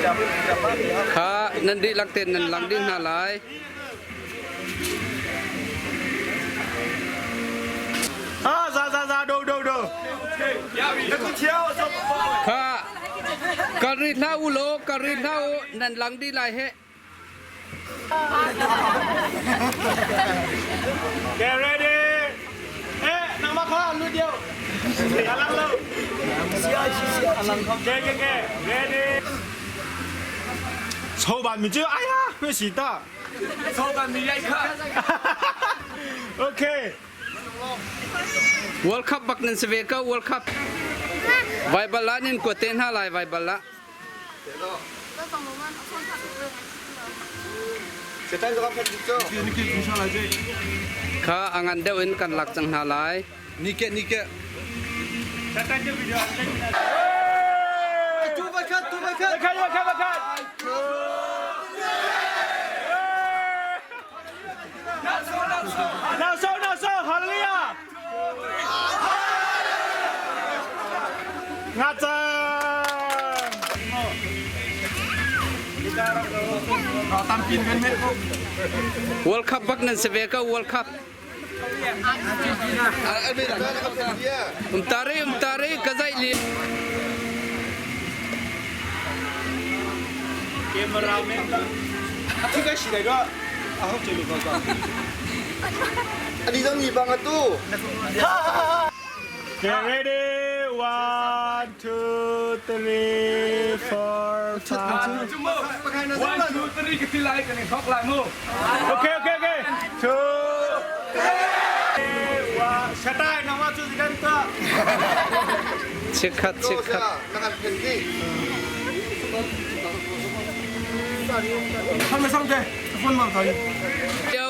Kha nan dihlak tein nan lang dih hna lai. Ah, za za za do do do. Kha kal rih hlah u law kal rih hlah u nan lang dih lai heh. Get ready. Eh, nangmah kha lu deuh. Alang lo. Okay, okay, okay. Ready. 抽板你就哎呀，没洗到。抽板你来看。 Okay. World Cup bak nan si ve ko World Cup. Vai bal ah nin kuat te hna lai vai bal ah. Kha a ngan deuh in kan lak cang hna lai. Nike nike. Tu vai khat, tu vai khat. Vai khat, vai khat. 那收那收，好了呀。阿珍。 World Cup bak nan si ve ko World Cup. Umtari umtari ka zaih li. Ani zong ni bang atu. Get ready. 1, 2, 3, 4, 5. 1, 2, 3 ka ti lai kan in thok lai mu. Okay, okay, okay. 2, 3, 1. Shatai, nangmah cu zikan ta. Chikkhat chikkhat. Na kan phen di. Yo.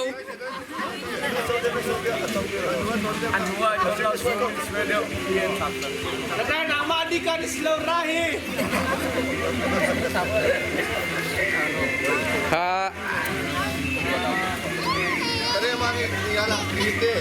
Shatai, nangmah di kan slow rahi. Kha Kare mang ni ala ni te.